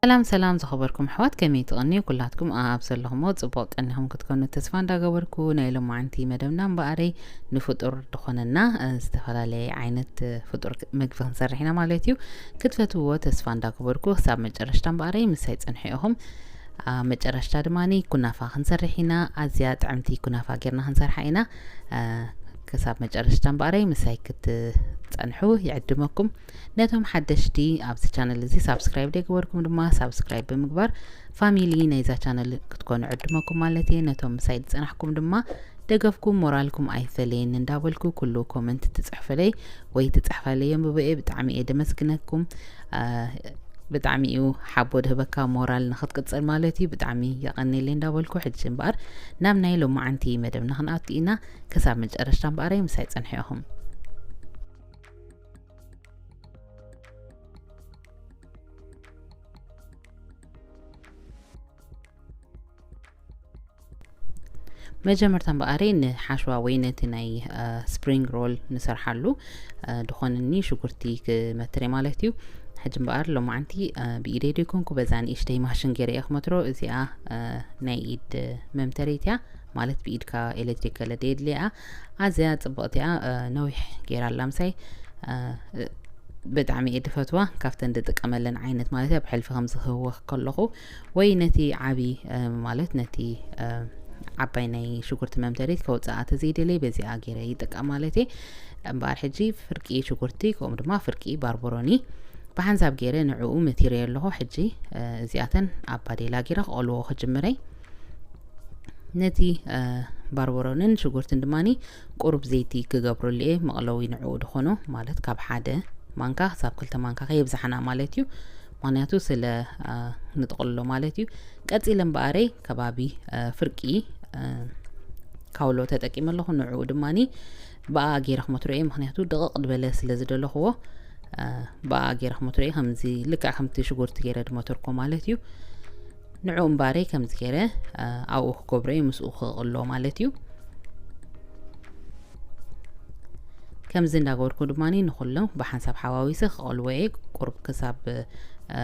ሰላም ሰላም ዝኸበርኩም ኣሕዋት፣ ከመይ ትቐንዩ? ኩላትኩም ኣብ ዘለኹሞ ጽቡቕ ቀኒኹም ክትኮኑ ተስፋ እንዳገበርኩ፣ ናይ ሎማዓንቲ መደብና እምበኣረይ ንፍጡር ዝኾነና፣ እ፣ ዝተፈላለየ ዓይነት፣ እ፣ ፍጡር ክ-፣ ምግቢ ክንሰርሕ ኢና ማለት እዩ። ክትፈትውዎ ተስፋ እንዳገበርኩ ክሳብ መጨረሽታ እምበኣረይ ምሳይ ጽንሑ ኢኹም። ኣብ መጨረሽታ ድማኒ ኩናፋ ክንሰርሕ ኢና። ኣዝያ ጥዕምቲ ኩናፋ ጌርና ክንሰርሓ ኢና። እ፣ ክሳብ መጨረሽታ እምበኣረይ ምሳይ ክትጸንሑ ይዕድመኩም። ነቶም ሓደሽቲ ኣብዚ ቻነል እዚ ሳብስክራይብ ዘይገበርኩም ድማ ሳብስክራይብ ብምግባር ፋሚሊ ናይዛ ቻነል ክትኮኑ ዕድመኩም ማለት እየ። ነቶም ምሳይ ዝጸናሕኩም ድማ ደገፍኩም ሞራልኩም ኣይፈለየኒ እንዳበልኩ፣ ኩሉ ኮመንት ትጽሕፉለይ ወይ ትጽሕፋለይ የንብቦ እየ። ብጣዕሚ እየ ደመስግነኩም። አ፣ ብጣዕሚ እዩ ሓቦ ድህበካ ሞራል ንኽትቅጽል ማለት እዩ። ብጣዕሚ የቐንየለይ እንዳበልኩ፣ ሕጂ እምበኣር ናብ ናይ ሎማዓንቲ መደብና ክንኣቱ ኢና። ክሳብ መጨረሽታ እምበኣረይ ምሳይ ጸንሑ ኢኹም። መጀመርታ እምበኣረይ ንሓሸዋ ወይ ነቲ ናይ፣ እ፣ ስፕሪንግ ሮል ንሰርሓሉ፣ እ፣ ድኾነኒ ሽጉርቲ ክመትር እየ ማለት እዩ። ሕጂ እምበኣር ሎማዓንቲ፣ እ፣ ብኢደይ ደይኮንኩ በዛ ንእሽተይ ማሽን ገይረ እየ ክመትሮ። እዚኣ፣ እ፣ ናይ ኢድ መምተሪት እያ፣ ማለት ብኢድካ ኤሌክትሪክ ገለ ደየድልያ። ኣዝያ ጽብቕቲ እያ፣ እ፣ ነዊሕ ገይራ ኣላ ምሳይ። እ፣ ብጣዕሚ እየ ድፈትዋ፣ ካብተን ድጥቀመለን ዓይነት ማለት እያ። ብሕልፊ ከምዚ ክህወኽ ከለኹ ወይ ነቲ ዓቢ፣ እ፣ ማለት ነቲ፣ እ፣ ዓባይ ናይ ሽጉርቲ መምተሪት ከውጽኣ ተዘይደለይ በዚኣ ገይረ ይጥቀም ማለት እየ። እምበኣር ሕጂ ፍርቂ ሽጉርቲ ከምኡ ድማ ፍርቂ ባርበሮኒ ብሓንሳብ ገይረ ንዕኡ መቲረዮ ኣለኹ። ሕጂ፣ እ፣ እዚኣተን ኣብ ባዴላ ገይረ ክቐልዎ ክጅምረይ። ነቲ፣ እ፣ ባርበሮንን ሽጉርትን ድማኒ ቁሩብ ዘይቲ ክገብረሉ እየ፣ መቕለዊ ንዕኡ ድኾኖ ማለት ካብ ሓደ ማንካ ክሳብ ክልተ ማንካ ከየብዛሕና ማለት እዩ። ምኽንያቱ ስለ፣ እ፣ ንጥቕልሎ ማለት እዩ። ቀጺለ እምበኣረይ ከባቢ፣ እ፣ ፍርቂ፣ እ፣ ካውሎ ተጠቂመ ኣለኹ። ንዕኡ ድማኒ ብኣ ገይረ ክመትሮ እየ፣ ምኽንያቱ ድቕቕ ድበለ ስለ ዝደለኽዎ፣ እ፣ ብኣ ገይረ ክመትሮ እየ። ከምዚ ልክዕ ከምቲ ሽጉርቲ ገይረ ድመተርኮ ማለት እዩ። ንዕኡ እምበኣረይ ከምዚ ገይረ፣ እ፣ ኣብኡ ክገብሮ እየ፣ ምስኡ ክቕሎ ማለት እዩ። ከምዚ እንዳገበርኩ ድማኒ ንኹሉ ብሓንሳብ ሓዋዊሰ ክቐልዎ እየ። ቁሩብ ክሳብ፣ እ፣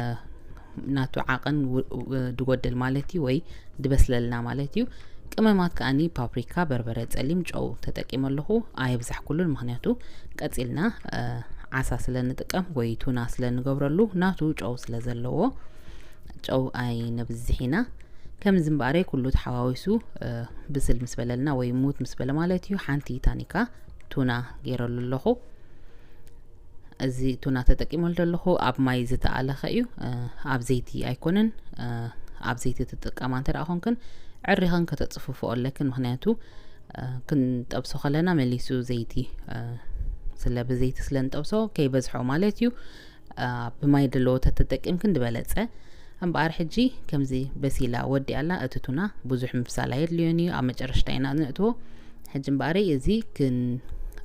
ናቱ ዓቐን ው-፣ ው-፣ ድጎድል ማለት እዩ፣ ወይ ድበስለልና ማለት እዩ። ቅመማት ከኣኒ ፓፕሪካ፣ በርበረ ጸሊም፣ ጨው ተጠቂመ ኣለኹ። ኣየብዛሕኩሉን፣ ምኽንያቱ ቀጺልና፣ እ፣ ዓሳ ስለ ንጥቀም ወይ ቱና ስለ ንገብረሉ ናቱ ጨው ስለ ዘለዎ ጨው ኣይነብዝሕ ኢና። ከምዚ እምበኣረይ ኩሉ ተሓዋዊሱ፣ እ፣ ብስል ምስ በለልና ወይ ሙት ምስ በለ ማለት እዩ፣ ሓንቲ ታኒካ ቱና ገይረሉ ኣለኹ። እዚ ቱና ተጠቂመሉ ዘለኹ ኣብ ማይ ዝተኣለኸ እዩ፣ እ፣ ኣብ ዘይቲ ኣይኮነን። እ፣ ኣብ ዘይቲ ትጥቀማ እንተ ደኣ ኮንክን ዕሪኸን ከተጽፍፍኦ ኣለክን፣ ምኽንያቱ፣ እ፣ ክንጠብሶ ከለና መሊሱ ዘይቲ፣ እ፣ ስለ ብዘይቲ ስለ ንጠብሶ ከይበዝሖ ማለት እዩ። እ፣ ብማይ ደለዎ ተተጠቂምክን ዝበለጸ። እምበኣር ሕጂ ከምዚ በሲላ ወዲኣ ኣላ። እቲ ቱና ብዙሕ ምብሳል ኣየድልዮን እዩ። ኣብ መጨረሽታ ኢና ነእትዎ። ሕጂ እምበኣረይ እዚ ክን-፣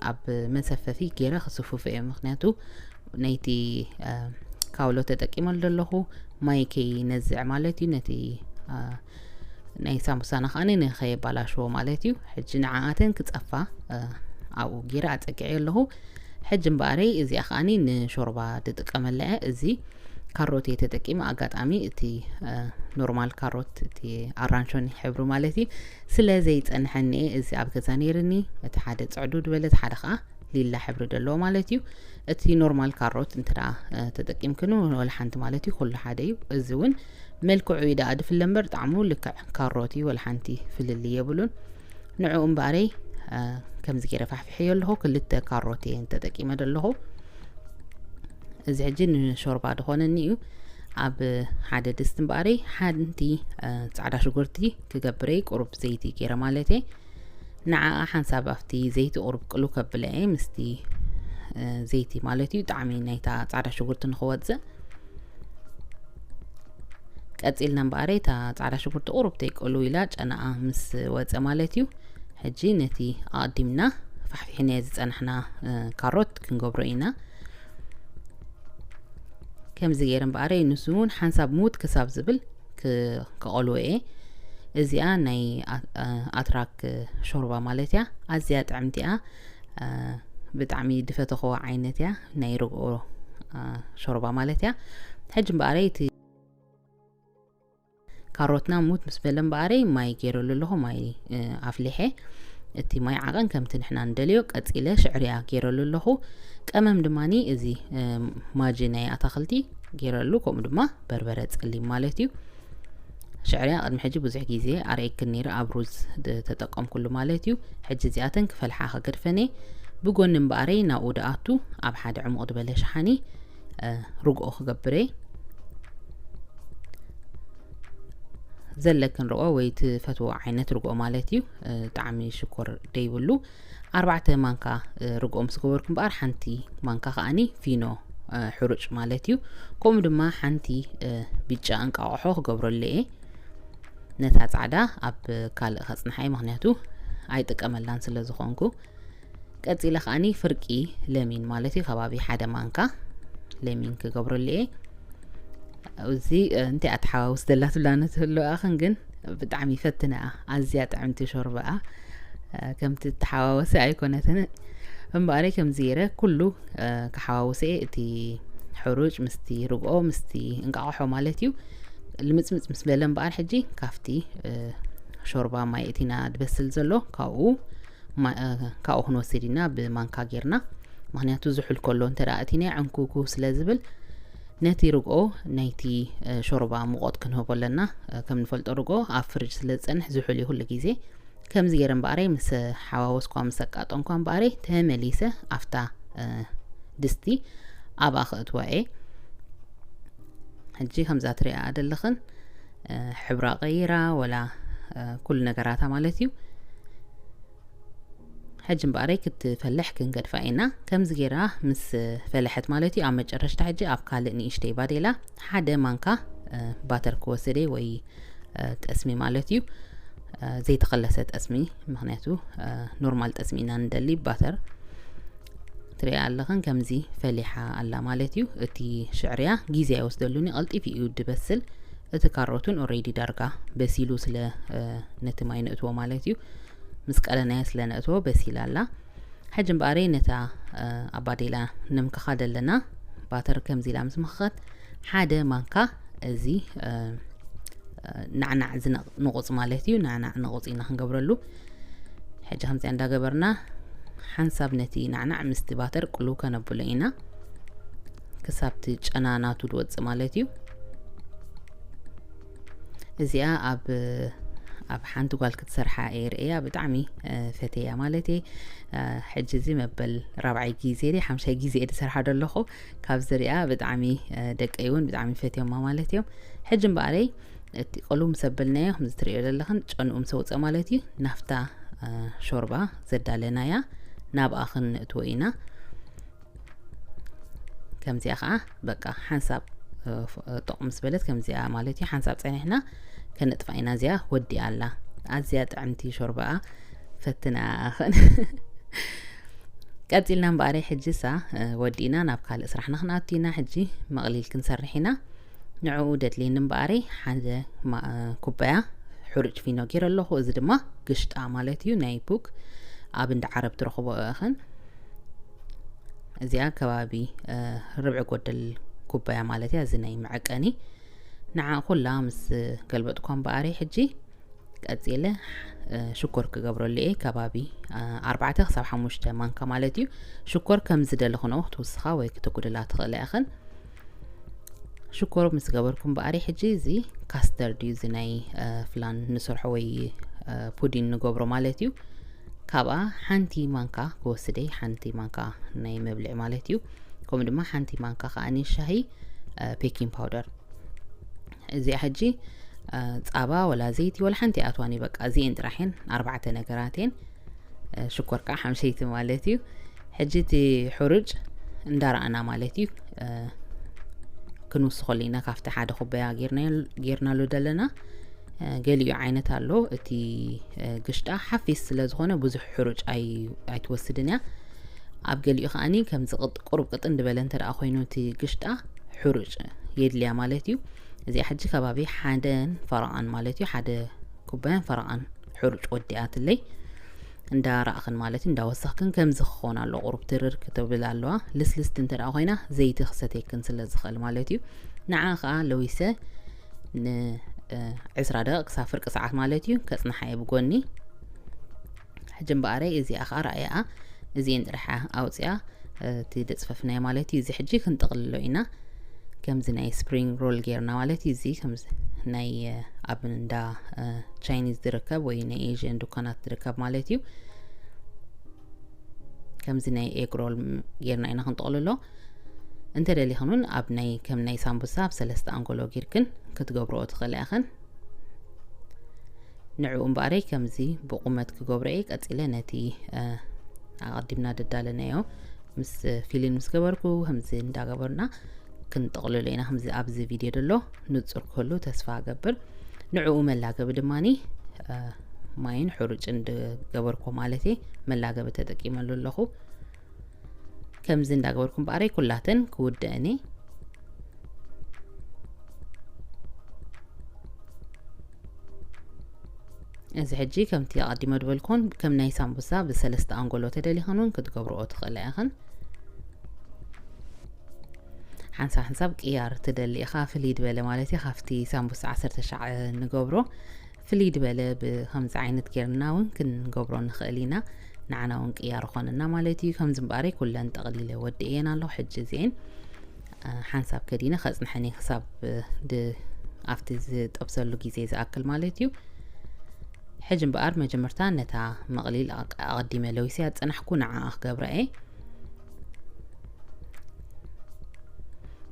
ኣብ መሰፈፊ ገይረ ክስፍፎ እየ። ምኽንያቱ ነይቲ፣ እ፣ ካውሎ ተጠቂመሉ ዘለኹ ማይ ከይነዝዕ ማለት እዩ። ነቲ፣ እ፣ ናይ ሳምቡሳና ከኣ ንኸየባላሽዎ ማለት እዩ። ሕጂ ንዓኣተን ክጸፋ፣ እ፣ ኣብኡ ገይረ ኣጸጊዐ ኣለኹ። ሕጂ እምበኣረይ እዚኣ ከኣ ንሾርባ ድጥቀመላ እየ። እዚ ካሮት እየ ተጠቂመ። ኣጋጣሚ እቲ፣ እ፣ ኖርማል ካሮት፣ እቲ ኣራንሾኒ ሕብሩ ማለት እዩ፣ ስለ ዘይጸንሐኒ እየ እዚ ኣብ ገዛ ነይርኒ። እቲ ሓደ ጽዕዱ ዝበለ፣ እቲ ሓደ ከኣ ሊላ ሕብሪ ዘለዎ ማለት እዩ። እቲ ኖርማል ካሮት እንተ ደኣ፣ እ፣ ተጠቂምክን እውን ወላ ሓንቲ ማለት እዩ፣ ኩሉ ሓደ እዩ። እዚ እውን መልክዑ እዩ ደኣ ድፍለ እምበር ጣዕሙ ልክዕ ካሮት እዩ፣ ወላ ሓንቲ ፍልልይ የብሉን። ንዕኡ እምበኣረይ፣ እ፣ ከምዚ ገይረ ፋሕፊሐዮ ኣለኹ። ክልተ ካሮት እየ ተጠቂመ ዘለኹ። እዚ ሕጂ ንሾርባ ድኾነኒ እዩ። ኣብ ሓደ ድስቲ እምበኣረይ ሓንቲ፣ እ፣ ጻዕዳ ሽጉርቲ ክገብረይ ቁሩብ ዘይቲ ገይረ ማለት እየ። ንዓኣ ሓንሳብ ኣብቲ ዘይቲ ቁሩብ ቅሉ ከብለ እየ፣ ምስቲ፣ እ፣ ዘይቲ ማለት እዩ፣ ጣዕሚ ናይታ ጻዕዳ ሽጉርቲ ንኽወጽእ። ቀጺልና እምበኣረይ እታ ጻዕዳ ሽጉርቲ ቁሩብ ተይ ቅሉ ኢላ ጨናኣ ምስ ወጸ ማለት እዩ። ሕጂ ነቲ ኣቐዲምና ፋሕፊሕናዮ ዝጸናሕና፣ እ፣ ካሮት ክንገብሮ ኢና። ከምዚ ገይረ እምበኣረይ ንሱ እውን ሓንሳብ ምውት ክሳብ ዝብል ክ-፣ ክቐልዎ እየ። እዚኣ ናይ ኣ-፣ እ፣ ኣትራክ ሾርባ ማለት እያ። ኣዝያ ጥዕምቲ እያ። እ፣ ብጣዕሚ ድፈተኽዎ ዓይነት እያ። ናይ ርግኦ፣ እ፣ ሾርባ ማለት እያ። ሕጂ እምበኣረይ እቲ ካሮትና ሙት ምስ በለ እምበኣረይ ማይ ገይረሉ ኣለኹ፣ ማይ ኣፍሊሐ። እቲ ማይ ዓቐን ከምቲ ንሕና ንደልዮ ቀጺለ ሽዕርያ ገይረሉ ኣለኹ። ቀመም ድማኒ እዚ ማጂ ናይ ኣታኽልቲ ገይረሉ፣ ከምኡ ድማ በርበረ ጸሊም ማለት እዩ። ሽዕርያ ቅድሚ ሕጂ ብዙሕ ግዜ ኣርእየክን ነይረ፣ ኣብ ሩዝ ተጠቀምኩሉ ማለት እዩ። ሕጂ እዚኣተን ክፈልሓ ከገድፈን እየ። ብጎኒ እምበኣረይ ናብኡ ድኣቱ ኣብ ሓደ ዕሙቕ ዝበለ ሸሓኒ ርግኦ ክገብር እየ። ዘለክን ርግኦ ወይ ትፈትዎ ዓይነት ርግኦ ማለት እዩ። ጣዕሚ ሽኮር ደይብሉ። ኣርባዕተ ማንካ ርግኦ ምስ ገበርኩ እምበኣር ሓንቲ ማንካ ከኣኒ ፊኖ ሕሩጭ ማለት እዩ። ከምኡ ድማ ሓንቲ ብጫ እንቃቆሖ ክገብረሉ እየ። ነታ ጻዕዳ ኣብ ካልእ ከጽንሓ እየ፣ ምኽንያቱ ኣይጥቀመላን ስለ ዝኾንኩ። ቀጺለ ከኣኒ ፍርቂ ለሚን ማለት እዩ፣ ከባቢ ሓደ ማንካ ለሚን ክገብረሉ እየ። እዚ እንታይ ኣተሓዋውስ ደላ ትብላ ንትህሉ ኣኽን ግን ብጣዕሚ ፈትነኣ፣ ኣዝያ ጥዕምቲ ሾርባኣ። ከምቲ ተሓዋወሰ ኣይኮነትን እምበኣረይ ከምዚ ገይረ ኩሉ ክሓዋውሰ እየ። እቲ ሕሩጭ ምስቲ ርግኦ ምስቲ እንቃቆሖ ማለት እዩ። ልምጽምጽ ምስ በለ እምበኣር ሕጂ ካብቲ ሾርባ ማይ እቲና ድበስል ዘሎ ካብኡ ካብኡ ክንወስድ ኢና ብማንካ ጌርና። ምኽንያቱ ዝሑል ከሎ እንተ ደኣ እቲና ዕንኩኩ ስለ ዝብል ነቲ ርግኦ ናይቲ ሾርባ ሙቐት ክንህቦ ኣለና። ከም ንፈልጦ ርግኦ ኣብ ፍርጅ ስለ ዝጸንሕ ዝሑል እዩ ኩሉ ግዜ። ከምዚ ገይረ እምበኣረይ ምስ ሓዋወስኳ ምስ ኣቃጠንኳ እምበኣረይ ተመሊሰ ኣብታ ድስቲ ኣብኣ ክእትዋ እየ። ሕጂ ከምዛ ትሪኣ ዘለኽን ሕብራ ቀይራ ወላ ኩሉ ነገራታ ማለት እዩ። ሕጂ እምበኣረይ ክትፈልሕ ክንገድፋ ኢና። ከምዚ ገይራ ምስ ፈለሐት ማለት እዩ፣ ኣብ መጨረሽታ ሕጂ ኣብ ካልእ ንእሽተይ ባዴላ ሓደ ማንካ ባተር ክወስድ እየ ወይ ጠስሚ ማለት እዩ። ዘይተኸለሰ ጠስሚ፣ ምኽንያቱ ኖርማል ጠስሚ ኢና ንደሊ። ባተር ትሪኣ ኣለኽን ከምዚ ፈሊሓ ኣላ ማለት እዩ። እቲ ሽዕርያ ግዜ ኣይወስደሉን እዩ፣ ቀልጢፉ እዩ ድበስል። እቲ ካሮቱን ኦሬዲ ዳርጋ በሲሉ ስለ ነቲ ማይ ንእትዎ ማለት እዩ። ምስ ቀለናዮ ስለ ነእትዎ በሲላ ኣላ። ሕጂ እምበኣረይ ነታ ኣባዴላ ንምክኻ ደለና። ባተር ከምዚ ኢላ ምስ መኸኸት ሓደ ማንካ እዚ ናዕናዕ ዝንቑጽ ማለት እዩ። ናዕናዕ ንቑጽ ኢና ክንገብረሉ። ሕጂ ከምዚኣ እንዳገበርና ሓንሳብ ነቲ ናዕናዕ ምስቲ ባተር ቅሉ ከነብሎ ኢና። ክሳብቲ ጨና ናቱ ድወጽእ ማለት እዩ። እዚኣ ኣብ ኣብ ሓንቲ ጓል ክትሰርሓ እየ ርእያ፣ ብጣዕሚ ፈተያ ማለት እየ። ሕጂ እዚ መበል ራብዓይ ግዜ ድየ ሓምሻይ ግዜ እየ ዝሰርሓ ዘለኹ። ካብ ዝሪኣ ብጣዕሚ ደቀይ እውን ብጣዕሚ ፈትዮማ ማለት እዮም። ሕጂ እምበኣረይ እቲ ቅሉ ምስ ኣበልናዮ ከምዚ ትርእዮ ዘለኽን ጨንኡ ምስ ኣውፅኦ ማለት እዩ፣ ናፍታ ሾርባ ዘዳለናያ ናብኣ ክንእትዎ ኢና። ከምዚኣ ከዓ በቃ ሓንሳብ ጥቕ ምስ በለት ከምዚኣ ማለት እዩ፣ ሓንሳብ ፀኒሕና ከነጥፋ ኢና። እዚኣ ወዲኣ ኣላ። ኣዝያ ጥዕምቲ ሾርባኣ ፈትና ኣኽን ቀጺልና እምበኣረይ ሕጂ ሳ ወዲእና ናብ ካልእ ስራሕና ክንኣቱ ኢና። ሕጂ መቕሊል ክንሰርሕ ኢና። ንዕኡ ደድልየኒ እምበኣረይ ሓደ ኩባያ ሕሩጭ ፊኖ ገይረ ኣለኹ። እዚ ድማ ግሽጣ ማለት እዩ፣ ናይ ቡክ ኣብ እንዳ ዓረብ ትረኽቦ እኽን። እዚኣ ከባቢ ርብዒ ጎደል ኩባያ ማለት እያ። እዚ ናይ መዐቀኒ ንዓ ኩላ ምስ ገልበጥኳ እምበኣረይ ሕጂ ቀጺለ ሽኮር ክገብረሉ እየ። ከባቢ ኣርባዕተ ክሳብ ሓሙሽተ ማንካ ማለት እዩ። ሽኮር ከም ዝደለኽንኦ ክትውስኻ ወይ ክተጉድላ ትኽእላ ኢኽን። ሽኮር ምስ ገበርኩ እምበኣሪ ሕጂ እዚ ካስተርድ እዩ፣ እዚ ናይ ፍላን ንሰርሖ ወይ ፑዲን ንገብሮ ማለት እዩ። ካብኣ ሓንቲ ማንካ ክወስደይ፣ ሓንቲ ማንካ ናይ መብልዒ ማለት እዩ። ከምኡ ድማ ሓንቲ ማንካ ከኣ ሻሂ ቤኪንግ ፓውደር። እዚኣ ሕጂ ጻባ ወላ ዘይቲ ወላ ሓንቲ ኣትዋኒ፣ በቃ እዚኤን ጥራሕ እየን፣ ኣርባዕተ ነገራት እየን። ሽኮር ከዓ ሓምሸይቲ ማለት እዩ። ሕጂ እቲ ሕሩጭ እንዳረኣና ማለት እዩ ክንውስኸሉ ኢና። ካብቲ ሓደ ኩባያ ጌርናሉ ዘለና ገሊኡ ዓይነት ኣሎ። እቲ ግሽጣ ሓፊስ ስለ ዝኾነ ብዙሕ ሕሩጭ ኣይትወስድን እያ። ኣብ ገሊኡ ከዓኒ ከምዚ ቁሩብ ቅጥን ዝበለ እንተ ደኣ ኮይኑ እቲ ግሽጣ ሕሩጭ የድልያ ማለት እዩ። እዚኣ ሕጂ ከባቢ ሓደን ፈረቓን ማለት እዩ፣ ሓደ ኩባያን ፈረቓን ሕሩጭ ወዲኣትለይ። እንዳ ረኣኽን ማለት እዩ፣ እንዳ ወሰኽክን ከምዚ ክኾን ኣሎ፣ ቁሩብ ትርር ክትብል ኣለዋ። ልስልስቲ እንተ ደኣ ኮይና ዘይቲ ክሰተየክን ስለ ዝኽእል ማለት እዩ። ንዓ ኸዓ ለዊሰ ን እ፣ ዕስራ ደቂቕ ክሳብ ፍርቂ ሰዓት ማለት እዩ፣ ከጽንሓ እየ ብጎኒ። ሕጂ እምበኣረይ እዚኣ ኸኣ ረኣያ፣ እዚኤን ጥራሕ ኣውፅያ፣ እ፣ እቲ ደፅፈፍናዮ ማለት እዩ። እዚ ሕጂ ክንጥቕልሎ ኢና። ከምዚ ናይ ስፕሪንግ ሮል ጌርና ማለት እዩ። እዚ ከምዚ ናይ፣ እ፣ ኣብ እንዳ፣ እ፣ ቻይኒዝ ዝርከብ ወይ ናይ ኤዥን ዱካናት ዝርከብ ማለት እዩ። ከምዚ ናይ ኤግ ሮል ም-፣ ጌርና ኢና ክንጥቕልሎ። እንተደሊኽን እውን ኣብ ናይ፣ ከም ናይ ሳምቡሳ ኣብ ሰለስተ ኣንጎሎ ጌርክን ክትገብርኦ ትኽእላ ኢኽን። ንዕኡ እምበኣረይ ከምዚ ብቑመት ክገብሮ እየ። ቀጺለ ነቲ፣ እ፣ ኣቐዲምና ደዳለናዮ ምስ ፊሊን ምስ ገበርኩ ከምዚ እንዳገበርና ክንጥቕልሎ ኢና። ከምዚ ኣብዚ ቪድዮ ደሎ ንጹር ክህሉ ተስፋ እገብር። ንዕኡ መላገቢ ድማኒ፣ እ፣ ማይን ሕሩጭን ዝገበርኩ ማለት እየ። መላገቢ ተጠቂመሉ ኣለኹ። ከምዚ እንዳገበርኩ እምበኣረይ ኩላተን ክውድአን እየ። እዚ ሕጂ ከምቲ ኣቐዲመ ዝበልኩን ከም ናይ ሳምቡሳ ብሰለስተ ኣንጎሎ ተደሊኽን እውን ክትገብርኦ ትኽእላ ኢኽን። ሓንሳብ ሓንሳብ ቅያር ትደሊ ኢኻ፣ ፍልይ ዝበለ ማለት እዩ፣ ካብቲ ሳምቡሳ ዓሰርተ ሻዕ ንገብሮ ፍልይ ዝበለ ብከምዚ ዓይነት ጌርና እውን ክንገብሮ ንኽእል ኢና። ንዓና እውን ቅያር ኾነና ማለት እዩ። ከምዚ እምበኣረይ ኩለን ጠቕሊለ ወዲኤን ኣለኹ። ሕጂ እዚኤን፣ እ፣ ሓንሳብ ከዲነ ከጽንሐን እየ ክሳብ፣ እ፣ ድ-፣ ኣብቲ ዝጠብሰሉ ግዜ ዝኣክል ማለት እዩ። ሕጂ እምበኣር መጀመርታ ነታ መቕሊል ኣቕ-፣ ኣቐዲመ ለዊሰያ ዝጸናሕኩ ንዓኣ ክገብራ እየ።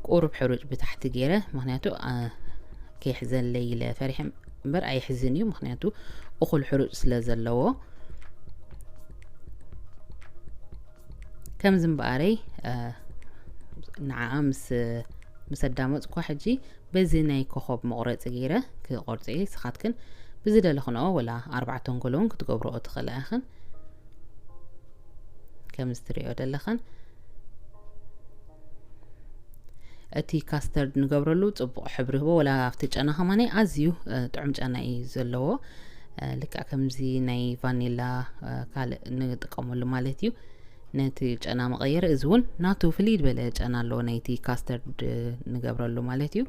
ቁሩብ ሕሩጭ ብታሕቲ ገይረ፣ ምኽንያቱ፣ አ፣ ከይሕዘለይ ኢለ ፈሪሐ እምበር ኣይሕዝን እዩ፣ ምኽንያቱ እኹል ሕሩጭ ስለ ዘለዎ። ከምዚ እምበኣረይ፣ አ፣ ንዓኣ ምስ፣ ምስ ኣዳመፅኳ ሕጂ በዚ ናይ ኮኾብ መቑረፂ ገይረ ክቆርፅ እየ። ንስኻትክን ብዝደለኽንኦ ወላ ኣርባዕተ ኣንጎሎ እውን ክትገብርኦ ትኽእላ ኢኽን። ከምዚ ትሪኦ ዘለኽን እቲ ካስተርድ ንገብረሉ ጽቡቕ ሕብሪ ይህቦ። ወላ ኣብቲ ጨና ከማኒ ኣዝዩ፣ እ፣ ጥዑም ጨና እዩ ዘለዎ። እ፣ ልክዕ ከምዚ ናይ ቫኒላ፣ እ፣ ካልእ ንጥቀመሉ ማለት እዩ። ነቲ ጨና መቐየሪ እዚ እውን ናቱ ፍልይ ዝበለ ጨና ኣለዎ፣ ናይቲ ካስተርድ ንገብረሉ ማለት እዩ።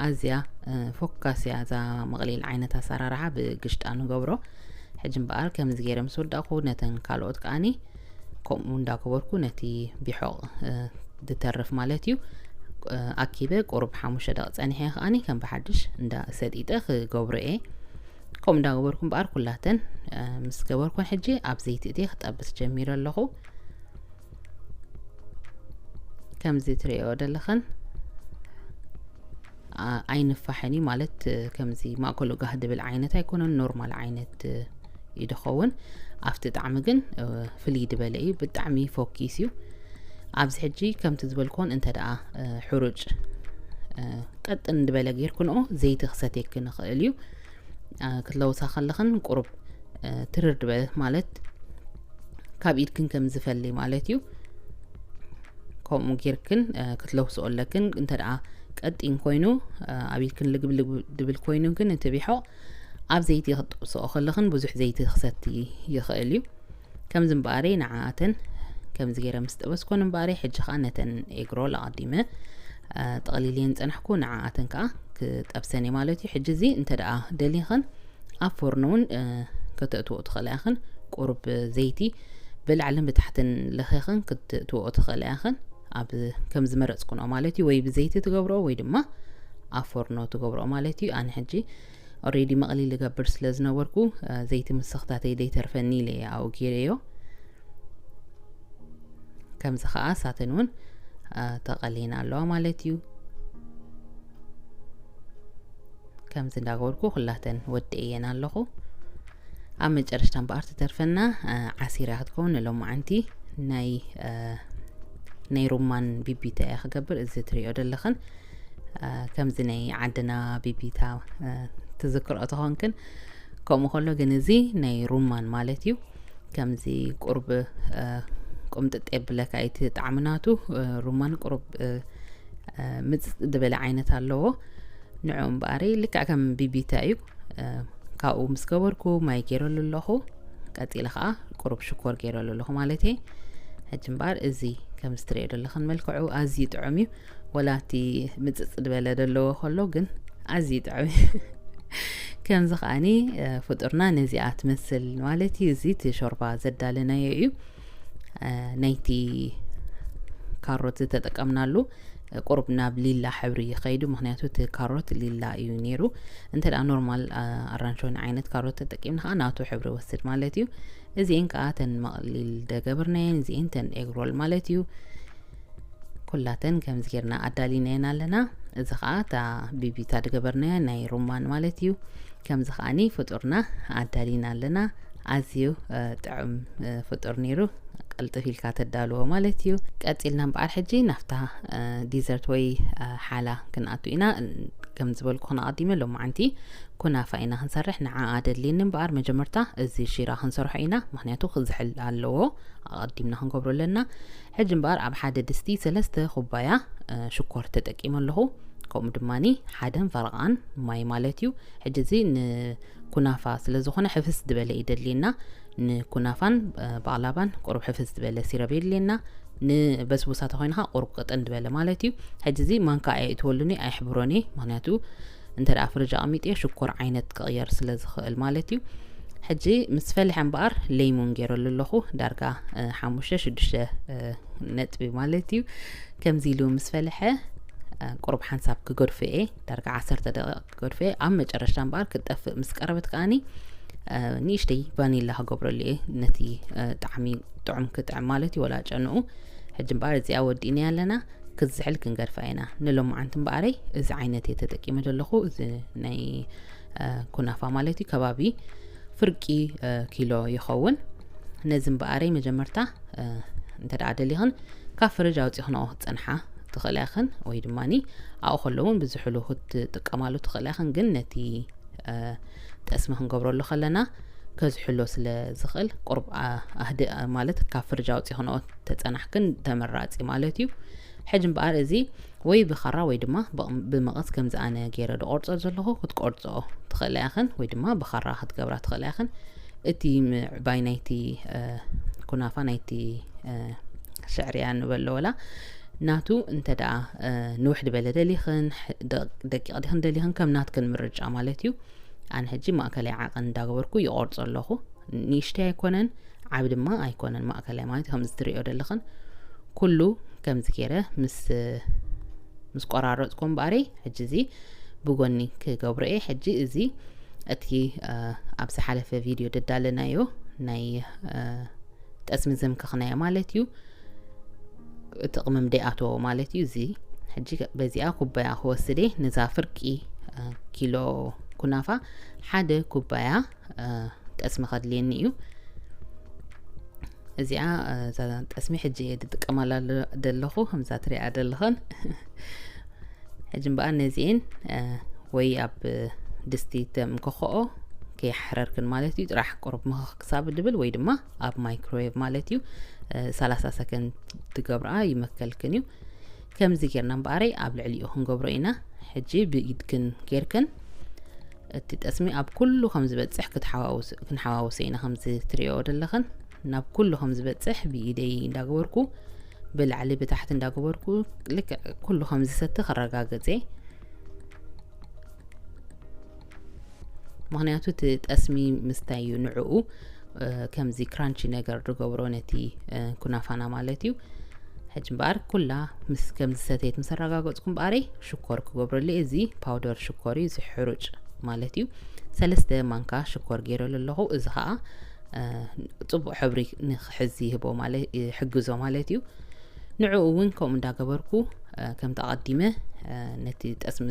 ኣዝያ፣ እ፣ ፎካስ እያ እዛ መቕሊል ዓይነት ኣሰራርሓ ብግሽጣ ንገብሮ። ሕጂ እምበኣር ከምዚ ገይረ ምስ ወዳእኩ ነተን ካልኦት ከኣኒ ከምኡ እንዳገበርኩ ነቲ ቢሖቕ፣ እ፣ ዝተርፍ ማለት እዩ፣ እ፣ ኣኪበ ቁሩብ ሓሙሽተ ደቂ ጸኒሐ ከኣኒ ከም ብሓድሽ እንዳ ሰጢጠ ክገብሮ እየ። ከምኡ እንዳገበርኩ እምበኣር ኩላተን፣ እ፣ ምስ ገበርኩን ሕጂ ኣብ ዘይቲ እትየ ክጠብስ ጀሚረ ኣለኹ። ከምዚ ትሪኦ ዘለኽን፣ ኣ-፣ ኣይንፋሕን እዩ ማለት፣ ከምዚ ማእከሉ ጋህ ድብል ዓይነት ኣይኮነን፣ ኖርማል ዓይነት እዩ ድኸውን። ኣብቲ ጣዕሚ ግን፣ እ፣ ፍልይ ድበለ እዩ፣ ብጣዕሚ ፎኪስ እዩ። ኣብዚ ሕጂ ከምቲ ዝበልኮን እንተ ደኣ፣ እ፣ ሕሩጭ፣ እ፣ ቀጥን ድበለ ጌርክንኦ ዘይቲ ክሰትየኪ ንኽእል እዩ። እ፣ ክትለውሳ ከለኽን ቁሩብ፣ እ፣ ትርር ድበለ ማለት ካብ ኢድክን ከም ዝፈሊ ማለት እዩ። ከምኡ ጌርክን፣ እ፣ ክትለውስኦ ኣለክን። እንተ ደኣ ቀጢን ኮይኑ፣ እ፣ ኣብ ኢድክን ልግብ ልግብ ድብል ኮይኑ ግን እቲ ቢሖቕ ኣብ ዘይቲ ክትጠብስኦ ከለኽን ብዙሕ ዘይቲ ክሰቲ ይኽእል እዩ። ከምዚ እምበኣረይ ንዓኣተን ከምዚ ገይረ ምስ ጠበስኮን እምበኣረይ፣ ሕጂ ኸኣ ነተን ኤግሮል ኣቐዲመ፣ እ፣ ጠቕሊልየን ጸናሕኩ፣ ንዓኣተን ከኣ ክጠብሰን እየ ማለት እዩ። ሕጂ እዚ እንተ ደኣ ደሊኽን ኣብ ፎርኖ እውን፣ እ፣ ከተእትዎ ትኽእላ ኢኽን። ቁሩብ ዘይቲ ብላዕልን ብታሕትን ለኺኽን ክትእትዎ ትኽእላ ኢኽን። ኣብ ከም ዝመረጽኩንኦ ማለት እዩ፣ ወይ ብዘይቲ ትገብርኦ ወይ ድማ ኣብ ፎርኖ ትገብርኦ ማለት እዩ። ኣነ ሕጂ ኦሬዲ መቕሊል እገብር ስለ ዝነበርኩ፣ እ፣ ዘይቲ ምስኽታተይ ደይተርፈኒ ኢለ እየ ኣብኡ ገይረዮ። ከምዚ ኸኣ ሳተን እውን፣ እ፣ ተቐሊና ኣለዋ ማለት እዩ። ከምዚ እንዳገበርኩ ኩላተን ወዲኤየን ኣለኹ። ኣብ መጨረሽታ እምበኣር ትተርፈና፣ እ፣ ዓሲራ ክትከውን ንሎማዓንቲ ናይ፣ እ፣ ናይ ሩማን ቢቢታ እየ ክገብር። እዚ ትሪኦ ዘለኽን፣ እ፣ ከምዚ ናይ ዓድና ቢቢታ፣ እ፣ ትዝክርኦ ተኾንክን፣ ከምኡ ከሎ ግን እዚ ናይ ሩማን ማለት እዩ። ከምዚ ቁርብ፣ እ፣ ቁምጥጥ የብለካ እቲ ጣዕሚ ናቱ፣ እ፣ ሩማን ቁርብ፣ እ፣ እ፣ ምጽጥ ዝበለ ዓይነት ኣለዎ። ንዕኡ እምበኣረይ ልክዕ ከም ቢቢታ እዩ። እ፣ ካብኡ ምስ ገበርኩ ማይ ገይረሉ ኣለኹ። ቀጺለ ኸኣ ቁሩብ ሽኮር ገይረሉ ኣለኹ ማለት እየ። ሕጂ እምበኣር እዚ ከም ዝትርእዮ ዘለኽን መልክዑ ኣዝዩ ጥዑም እዩ። ወላቲ ምጽጽ ዝበለ ደለዎ ከሎ ግን ኣዝዩ ጥዑም። ከምዚ ከኣኒ ፍጡርና ነዚኣ ትመስል ማለት እዩ። እዚ እቲ ሾርባ ዘዳለናዮ እዩ። ናይቲ ካሮት ዝተጠቀምናሉ ቁሩብ ናብ ሊላ ሕብሪ ይኸይዱ፣ ምክንያቱ እቲ ካሮት ሊላ እዩ ነይሩ። እንተ ደኣ ኖርማል ኣራንሾኒ ዓይነት ካሮት ተጠቂምና ከዓ ናቱ ሕብሪ ወስድ ማለት እዩ። እዚኤን ከዓ ተን መቕሊል ደገብርናየን፣ እዚኤን ተን ኤግሮል ማለት እዩ። ኩላተን ከምዚ ጌርና ኣዳሊናየን ኣለና። እዚ ከዓ እታ ቢቢታ ድገበርናያ ናይ ሩማን ማለት እዩ። ከምዚ ከዓኒ ፍጡርና ኣዳሊና ኣለና። ኣዝዩ ጥዑም ፍጡር ነይሩ። ቀልጥፍ ኢልካ ተዳልዎ ማለት እዩ። ቀፂልና እምበኣር ሕጂ ናፍታ ዲዘርት ወይ ሓላ ክንኣቱ ኢና። ከም ዝበልኩ ክነቐዲመ ሎማዓንቲ ኩናፋ ኢና ክንሰርሕ። ንዓ ኣደልየኒ እምበኣር መጀመርታ እዚ ሺራ ክንሰርሖ ኢና፣ ምክንያቱ ክዝሕል ኣለዎ። ኣቐዲምና ክንገብሮ ኣለና። ሕጂ እምበኣር ኣብ ሓደ ድስቲ ሰለስተ ኩባያ ሽኮር ተጠቂመ ኣለኹ። ከምኡ ድማ ሓደን ፈረቓን ማይ ማለት እዩ። ሕጂ እዚ ንኩናፋ ስለ ዝኾነ ሕፍስ ዝበለ ይደልየና። ንኩናፋን ባቕላባን ቁሩብ ሕፍስ ዝበለ ሲረብ የድልየና። ንበስቡሳ ተኾይንኻ ቁሩብ ቅጥን ዝበለ ማለት እዩ። ሕጂ እዚ ማንካ ኣየእትወሉኒ፣ ኣይሕብሮኒ፣ ምክንያቱ እንተ ደኣ ፍርጅ ኣቐሚጥዮ ሽኮር ዓይነት ክቕየር ስለ ዝኽእል ማለት እዩ። ሕጂ ምስ ፈለሐ እምበኣር ለይሙን ገይረሉ ኣለኹ፣ ዳርጋ ሓሙሽተ ሽዱሽተ ነጥቢ ማለት እዩ። ከምዚ ኢሉ ምስ ፈለሐ ቁሩብ ሓንሳብ ክገድፎ እየ፣ ዳርጋ ዓሰርተ ደቂቕ ክገድፎ እየ። ኣብ መጨረሽታ እምበኣር ክትጠፍእ ምስ ቀረበት ከኣኒ ንእሽተይ ቫኒላ ክገብረሉ እየ፣ ነቲ ጣዕሚ ጥዑም ክጥዕም ማለት እዩ፣ ወላ ጨንኡ። ሕጂ እምበኣር እዚኣ ወዲእናያ ኣለና። ክዝሕል ክንገድፋ ኢና። ንሎማዓንቲ እምበኣረይ እዚ ዓይነት እየ ተጠቂመ ዘለኹ። እዚ ናይ ኩናፋ ማለት እዩ፣ ከባቢ ፍርቂ ኪሎ ይኸውን። ነዚ እምበኣረይ መጀመርታ እንተ ደኣ ደሊኽን ካብ ፍርጅ ኣውፂኽንኦ ክትፀንሓ ትኽእላ ኢኽን፣ ወይ ድማ ኣብኡ ከሎ እውን ብዝሕሉ ክትጥቀማሉ ትኽእላ ኢኽን። ግን ነቲ ጠስሚ ክንገብረሉ ከለና ከዝሕሎ ስለ ዝኽእል ቁሩብ ኣህድእ ማለት ካብ ፍርጅ ኣውፂኽንኦ ተፀናሕክን ተመራፂ ማለት እዩ። ሕጂ እምበኣር እዚ ወይ ብኻራ ወይ ድማ ብመቐስ ከምዚ ኣነ ገይረ ዝቆርጾ ዘለኹ ክትቆርጽኦ ትኽእላ ኢኽን፣ ወይ ድማ ብኻራ ክትገብራ ትኽእላ ኢኽን። እቲ ምዕባይ ናይቲ ኩናፋ ናይቲ ሽዕርያ ንበሎ ወላ ናቱ እንተ ደኣ ንውሕ ዝበለ ደሊኽን ደቂቕ ዲኽን ደሊኽን ከም ናትክን ምርጫ ማለት እዩ። ኣነ ሕጂ ማእከላይ ዓቐን እንዳገበርኩ ይቆርጾ ኣለኹ። ንእሽተይ ኣይኮነን፣ ዓቢ ድማ ኣይኮነን፣ ማእከላይ ማለት ከምዚ ትሪኦ ዘለኽን ኩሉ ከምዚ ገይረ ምስ ምስ ቆራረጽኩ እምበኣረይ ሕጂ እዚ ብጎኒ ክገብሮ እየ። ሕጂ እዚ እቲ ኣብ ዝሓለፈ ቪድዮ ደዳለናዮ ናይ ጠስሚ ዘምከኽናዮ ማለት እዩ። እቲ ቅመም ደይኣተዎ ማለት እዩ። እዚ ሕጂ በዚኣ ኩባያ ክወስድ እየ። ነዛ ፍርቂ ኪሎ ኩናፋ ሓደ ኩባያ ጠስሚ ከድልየኒ እዩ። እዚኣ እዛ ጠስሚ ሕጂ እየ ዝጥቀመላ ዘለኹ፣ ከምዛ ትሪኣ ዘለኽን። ሕጂ እምበኣር ነዚኤን ወይ ኣብ ድስቲ ተምከኽኦ ከይሓረርክን ማለት እዩ። ጥራሕ ቁሩብ ምኽኽ ክሳብ ድብል ወይ ድማ ኣብ ማይክሮዌቭ ማለት እዩ ሰላሳ ሰከንድ ትገብርኣ ይመከልክን እዩ። ከምዚ ጌርና እምበኣረይ ኣብ ልዕሊኡ ክንገብሮ ኢና። ሕጂ ብኢድክን ጌርክን እቲ ጠስሚ ኣብ ኩሉ ከም ዝበጽሕ ክትሓዋውስ-፣ ክንሓዋውሶ ኢና። ከምዚ ትሪኦ ዘለኽን ናብ ኩሉ ከም ዝበጽሕ ብኢደይ እንዳገበርኩ ብላዕሊ ብታሕቲ እንዳገበርኩ ልክዕ ኩሉ ከም ዝሰቲ ክረጋገጽ እየ። ምኽንያቱ እቲ ጠስሚ ምስታይ እዩ ንዕኡ ከምዚ ክራንቺ ነገር ዝገብሮ ነቲ ኩናፋና ማለት እዩ። ሕጂ እምበኣር ኩላ ምስ ከምዚ ሰተየት ምስ ኣረጋገጽኩ እምበኣረይ ሽኮር ክገብረሉ እየ። እዚ ፓውደር ሽኮር እዩ፣ እዚ ሕሩጭ ማለት እዩ። ሰለስተ ማንካ ሽኮር ገይረሉ ኣለኹ። እዚ ኸኣ ጽቡቕ ሕብሪ ንክሕዝ ይህቦ ማለት ይሕግዞ ማለት እዩ። ንዕኡ እውን ከምኡ እንዳገበርኩ ከምቲ ኣቐዲመ ነቲ ጠስሚ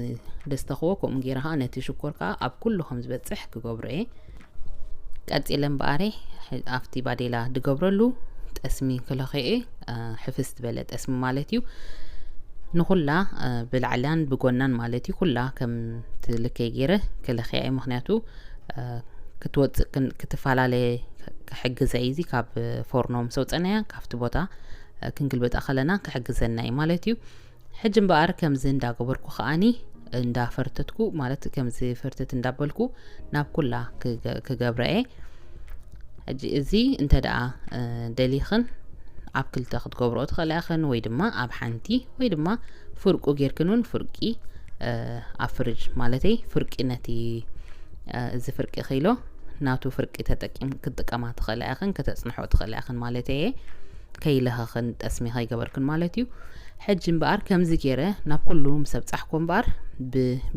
ደስተኽዎ ከምኡ ገይረ ኸዓ ነቲ ሽኮር ከኣ ኣብ ኩሉ ከም ዝበጽሕ ክገብሮ እየ። ቀጺለ እምበኣረይ ኣብቲ ባዴላ ድገብረሉ ጠስሚ ክለኽዮ እየ። ሕፍስ ዝበለ ጠስሚ ማለት እዩ። ንኹላ ብላዕላን ብጎናን ማለት እዩ፣ ኩላ ከም ትልከይ ገይረ ክለኽያ እየ። ምኽንያቱ ክትወፅእ ክን-፣ ክትፈላለየ ክሕግዘ እዩ። እዚ ካብ ፎርኖ ምስ ኣውፀናያ ካብቲ ቦታ ክንግልብጣ ከለና ክሕግዘና እዩ ማለት እዩ። ሕጂ እምበኣር ከምዚ እንዳገበርኩ ከኣኒ እንዳፈርተትኩ፣ ማለት ከምዚ ፍርትት እንዳበልኩ ናብ ኩላ ክገ-፣ ክገብረ እየ። ሕጂ እዚ እንተ ደኣ ደሊኽን ኣብ ክልተ ክትገብርኦ ትኽእላ ኢኽን፣ ወይ ድማ ኣብ ሓንቲ፣ ወይ ድማ ፍርቁ ጌርክን እውን ፍርቂ ኣብ ፍርጅ ማለተይ ፍርቂ ነቲ እዚ ፍርቂ ኪሎ ናቱ ፍርቂ ተጠቂም ክትጥቀማ ትኽእላ ኢኽን፣ ከተጽንሖ ትኽእላ ኢኽን ማለት እየ። ከይለኸኽን ጠስሚ ከይገበርክን ማለት እዩ። ሕጂ እምበኣር ከምዚ ገይረ ናብ ኩሉ ምስ ኣብጻሕኩ እምበኣር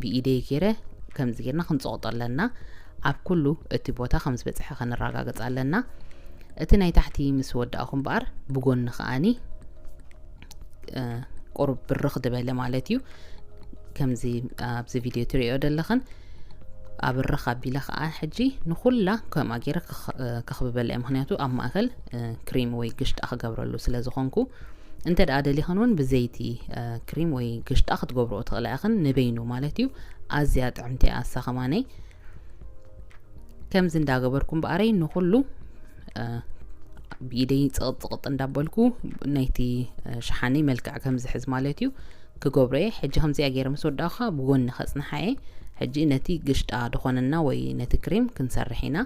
ብኢደይ ገይረ ከምዚ ጌርና ክንጽቕጦ ኣለና። ኣብ ኩሉ እቲ ቦታ ከም ዝበጽሐ ከነረጋግጽ ኣለና። እቲ ናይ ታሕቲ ምስ ወዳእኹ እምበኣር ብጎኒ ከኣኒ ቁሩብ ብርኽ ዝበለ ማለት እዩ። ከምዚ ኣብዚ ቪድዮ ትሪኦ ዘለኽን ኣብርኽ ኣቢለ ከዓ ሕጂ ንኹላ ከምኣ ገይረ ከኽብበላ እየ። ምክንያቱ ኣብ ማእከል ክሪም ወይ ግሽጣ ክገብረሉ ስለ ዝኾንኩ፣ እንተ ደኣ ደሊኽን እውን ብዘይቲ ክሪም ወይ ግሽጣ ክትገብርኦ ትኽእላ ኢኽን፣ ንበይኑ ማለት እዩ። ኣዝያ ጥዕምቲ እያ ኣሳ ከማነይ። ከምዚ እንዳገበርኩ እምበኣረይ ንኹሉ ብኢደይ ጽቕጥጽቕጥ እንዳበልኩ ናይቲ ሸሓኒ መልክዕ ከም ዝሕዝ ማለት እዩ ክገብሮ እየ። ሕጂ ከምዚኣ ገይረ ምስ ወዳእኳ ብጎኒ ከጽንሓ እየ። ሕጂ ነቲ ግሽጣ ድኾነና ወይ ነቲ ክሪም ክንሰርሕ ኢና።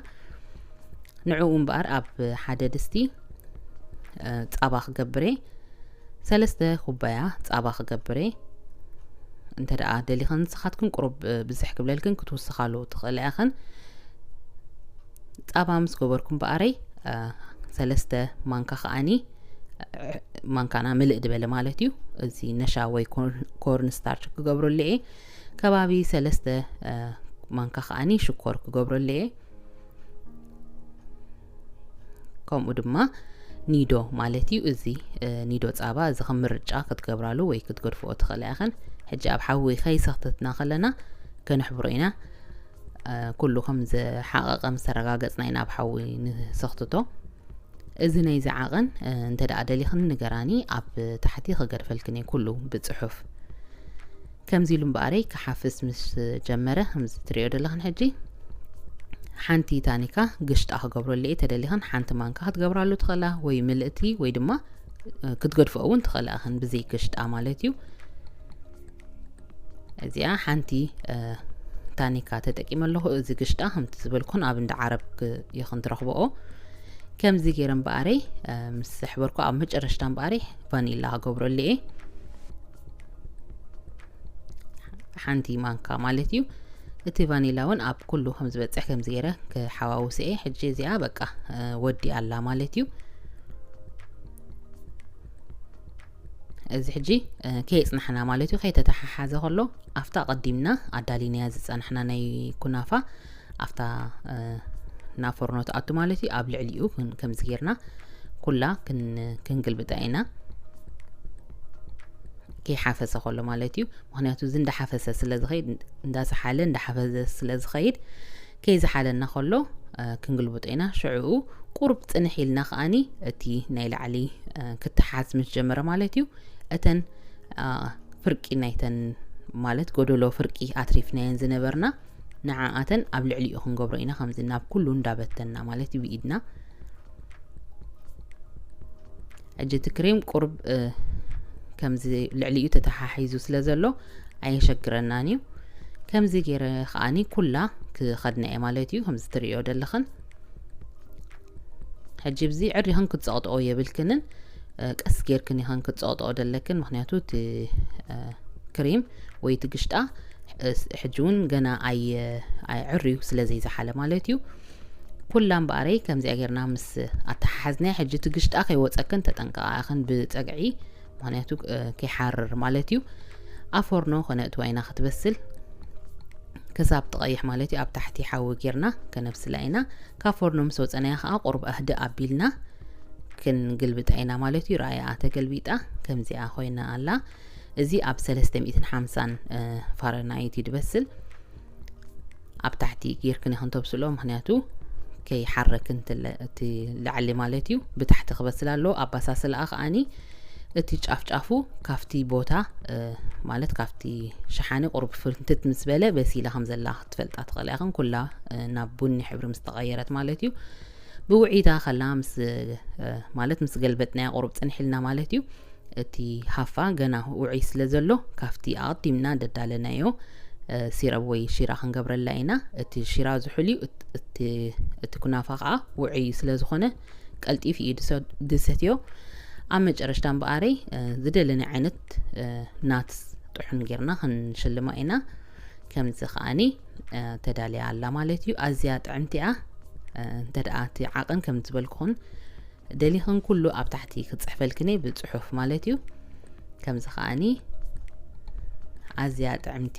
ንዕኡ እምበኣር ኣብ ሓደ ድስቲ ጻባ ክገብር እየ። ሰለስተ ኩባያ ጻባ ክገብር እየ። እንተ ደኣ ደሊኽን ንስኻትክን ቁሩብ ብዝሕ ክብለልክን ክትውስኻሉ ትኽእላ ኢኽን። ጻባ ምስ ገበርኩ እምበኣረይ ሰለስተ ማንካ ከኣኒ ማንካና ምልእ ዝበለ ማለት እዩ። እዚ ነሻ ወይ ኮርን ስታርች ክገብረሉ እየ። ከባቢ ሰለስተ ማንካ ከኣኒ ሽኮር ክገብረሉ እየ። ከምኡ ድማ ኒዶ ማለት እዩ። እዚ ኒዶ ጻባ እዚ ከም ምርጫ ክትገብራሉ ወይ ክትገድፍኦ ትኽእላ ኢኽን። ሕጂ ኣብ ሓዊ ከይሰኽተትና ከለና ከነሕብሮ ኢና። ኩሉ ከም ዝሓቐቐ ምስ ኣረጋገጽና ኢና ኣብ ሓዊ ንሰኽትቶ። እዚ ናይዚ ዓቐን እንተ ደኣ ደሊኽን ንገራኒ፣ ኣብ ታሕቲ ክገድፈልክን እየ ኩሉ ብጽሑፍ። ከምዚ ኢሉ እምበኣረይ ክሓፍስ ምስ ጀመረ፣ ከምዚ ትሪኦ ዘለኽን ሕጂ ሓንቲ ታኒካ ግሽጣ ክገብረሉ እየ። ተደሊኽን ሓንቲ ማንካ ክትገብራሉ ትኽእላ፣ ወይ ምልእቲ ወይ ድማ ክትገድፍኦ እውን ትኽእላ ኢኽን ብዘይ ግሽጣ ማለት እዩ። እዚኣ ሓንቲ ታኒካ ተጠቂመ ኣለኹ። እዚ ግሽጣ ከምቲ ዝበልኩን ኣብ እንዳ ዓረብ ኢኽን ትረኽብኦ። ከምዚ ገይረ እምበኣረይ ምስ ኣሕበርኩ ኣብ መጨረሽታ እምበኣረይ ቫኒላ ክገብረሉ እየ። ሓንቲ ማንካ ማለት እዩ። እቲ ቫኒላ እውን ኣብ ኩሉ ከም ዝበጽሕ ከምዚ ገይረ ክሓዋውስ እየ። ሕጂ እዚኣ በቃ ወዲኣ ኣላ ማለት እዩ። እዚ ሕጂ ከየጽናሕና ማለት እዩ፣ ከይተተሓሓዘ ከሎ ኣብታ ቀዲምና ኣዳሊናያ ዝጸናሕና ናይ ኩናፋ ኣብታ ናብ ፎርኖ ትኣቱ ማለት እዩ። ኣብ ልዕሊኡ ከምዚ ጌርና ኩላ ክንግልብጣ ኢና፣ ከይሓፈሰ ከሎ ማለት እዩ። ምክንያቱ እዚ እንዳሓፈሰ ስለ ዝኸይድ፣ እንዳሰሓለ እንዳሓፈዘ ስለ ዝኸይድ፣ ከይዝሓለና ከሎ ክንግልብጦ ኢና። ሽዕኡ ቁሩብ ጽንሕ ኢልና ከኣኒ እቲ ናይ ላዕሊ ክተሓዝ ምስ ጀመረ ማለት እዩ፣ እተን ፍርቂ ናይተን ማለት ጎደሎ ፍርቂ ኣትሪፍናየን ዝነበርና ንዓኣተን ኣብ ልዕሊኡ ክንገብሮ ኢና። ከምዚ ናብ ኩሉ እንዳበተንና ማለት እዩ ብኢድና። ሕጂ እቲ ክሬም ቁሩብ ከምዚ ልዕሊኡ ተተሓሒዙ ስለ ዘሎ ኣየሸግረናን እዩ። ከምዚ ገይረ ከኣኒ ኩላ ክኸድና እየ ማለት እዩ። ከምዚ ትርእዮ ዘለኽን ሕጂ ብዚ ዕሪኽን ክትጸቕጥኦ የብልክንን፣ ቀስ ጌርክን ኢኽን ክትጸቕጥኦ ደለክን። ምክንያቱ እቲ ክሬም ወይ እቲ ግሽጣ ሕጂ እውን ገና ኣይ ዕርዩ ስለ ዘይዝሓለ ማለት እዩ። ኩላ እምበኣረይ ከምዚኣ ጌርና ምስ ኣተሓሓዝናያ፣ ሕጂ እቲ ግሽጣ ከይወጸክን ተጠንቀቓ ኢኽን ብጸግዒ፣ ምክንያቱ ከይሓርር ማለት እዩ። ኣብ ፎርኖ ከነእትዋ ኢና ክትበስል። ክሳብ ትቐይሕ ማለት እዩ። ኣብ ታሕቲ ሓዊ ጌርና ከነብስላ ኢና። ካብ ፎርኖ ምስ ወጸናያ ከዓ ቁሩብ ኣህድእ ኣቢልና ክንግልብጣ ኢና ማለት እዩ። ረኣያ ተገልቢጣ ከምዚኣ ኮይና ኣላ። እዚ ኣብ ሰለስተ ሚእትን ሓምሳን ፋረናይት እዩ ዝበስል። ኣብ ታሕቲ ጌርክን ኢኽን ተብስሎ፣ ምክንያቱ ከይሓረክን እቲ ላዕሊ ማለት እዩ። ብታሕቲ ክበስል ኣለዎ። ኣባሳስልኣ ከኣኒ እቲ ጫፍጫፉ ካብቲ ቦታ ማለት ካብቲ ሸሓኒ ቁሩብ ፍንትት ምስ በለ በሲላ ከም ዘላ ክትፈልጣ ትኽእላ ኢኽን። ኩላ ናብ ቡኒ ሕብሪ ምስ ተቐየረት ማለት እዩ። ብውዒታ ከላ ምስ ማለት ምስ ገልበጥናያ ቁሩብ ጽንሕ ኢልና ማለት እዩ። እቲ ሃፋ ገና ውዑይ ስለ ዘሎ ካብቲ ኣቐዲምና ደዳለናዮ ሲረብ ወይ ሺራ ክንገብረላ ኢና። እቲ ሺራ ዝሑል እዩ፣ እቲ ኩናፋ ከዓ ውዑይ ስለ ዝኾነ ቀልጢፉ እዩ ድሰትዮ። ኣብ መጨረሽታ እምበኣረይ ዝደለኒ ዓይነት ናትስ ጥሑን ጌርና ክንሽልማ ኢና። ከምዚ ከኣኒ ተዳልያ ኣላ ማለት እዩ። ኣዝያ ጥዕምቲ እያ። እንተ ደኣ እቲ ዓቐን ከም ዝበልኩኹን ደሊኽን ኩሉ ኣብ ታሕቲ ክጽሕፈልክን እየ ብጽሑፍ ማለት እዩ። ከምዚ ከኣኒ ኣዝያ ጥዕምቲ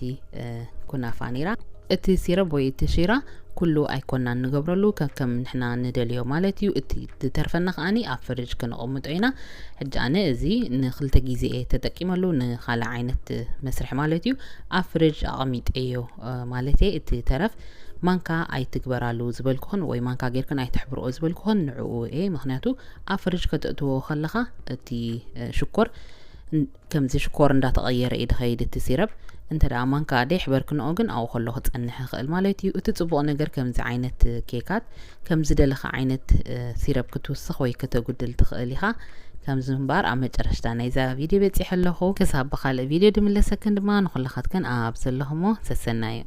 ኩናፋ ነይራ። እቲ ሲረብ ወይ እቲ ሺራ ኩሉ ኣይኮናን ንገብረሉ ከከም ንሕና ንደልዮ ማለት እዩ። እቲ ዝተርፈና ከኣኒ ኣብ ፍርጅ ክንቕምጦ ኢና። ሕጂ ኣነ እዚ ንክልተ ግዜ እየ ተጠቂመሉ ንካልእ ዓይነት መስርሒ ማለት እዩ። ኣብ ፍርጅ ኣቐሚጠዮ ማለት እየ። እቲ ተረፍ ማንካ ኣይትግበራሉ ዝበልኩኽን ወይ ማንካ ጌርክን ኣይትሕብርኦ ዝበልኩኽን ንዕኡ እየ። ምክንያቱ ኣብ ፍርጅ ከተእትዎ ከለኻ እቲ ሽኮር ከምዚ ሽኮር እንዳተቐየረ እዩ ድኸይድ እቲ ሲረብ። እንተ ደኣ ማንካ ደይ ሕበርክንኦ ግን ኣብኡ ከሎ ክጸንሕ ይኽእል ማለት እዩ። እቲ ጽቡቕ ነገር ከምዚ ዓይነት ኬካት ከምዚ ደለኻ ዓይነት ሲረብ ክትውስኽ ወይ ከተጉድል ትኽእል ኢኻ። ከምዚ እምበኣር ኣብ መጨረሽታ ናይዛ ቪድዮ በጺሐ ኣለኹ። ክሳብ ብኻልእ ቪድዮ ድምለሰክን ድማ ንኹላኻትክን ኣብ ዘለኹሞ ሰሰናዩ።